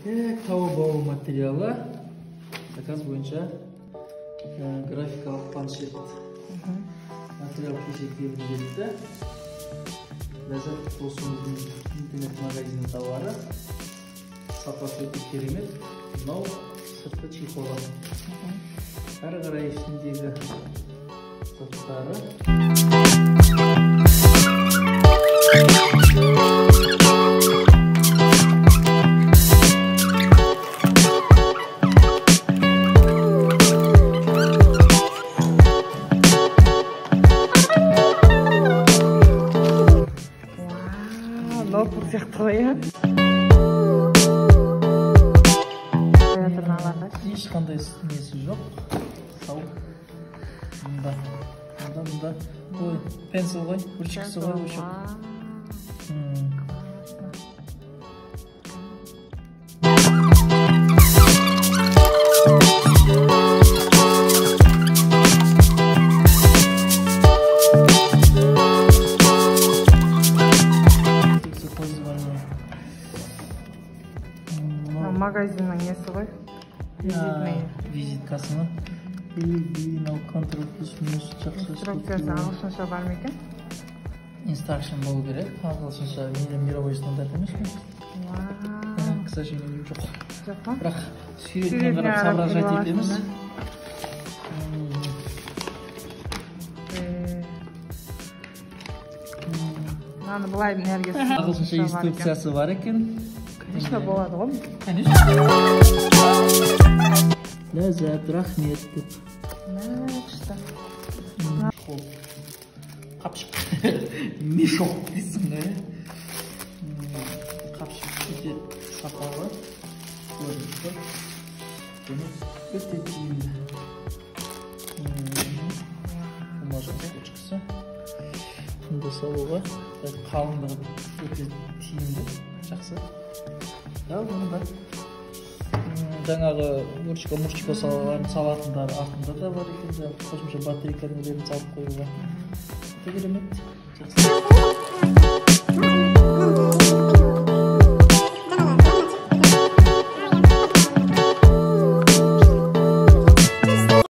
Таобао материалы. Заказ бойынша графикалық планшет. Материал кеше келіп жетті. Ләззат досымыздың интернет магазині тауары. Сапасы өте керемет. Мынау сырты чехолы. Әрі қарай ішіндегі заттары. Ноутбук сияқты ғой, иә? Ешқандай несі жоқ. Сау. Мында. Мында, мында. Ой, пенсил ғой, ручкасы ғой, өшік. Магазиннің несі ғой? Визиткасы ма? Мынау контрол плюс минус жақсы. Инструкциясы ағылшынша бар ма екен? Инстракшн болу керек. Ағылшынша мировой стандарт емес пе? К сожалению, жоқ. Жоқ па? Бірақ суретіне қарап соображать етеміз. Мынаны былай нәргесі. Ағылшынша инструкциясы бар екен. Конечно, болады ғой. Конечно. Ләззат, рахмет деп. Күшті. Қапшық. Мешок дейсің ғой. Қапшық өте сапалы. Көрініп тұр. Демек, өте тиімді. Бумажный ручкасы. Бұнда салуға қалыңдығы өте тиімді. Жақсы. Бұнда жаңағы ручка, мұрчка салатындары артында да бар екен, жаңағы қосымша батарейка нелерін салып қоюға. Өте керемет. Жақсы.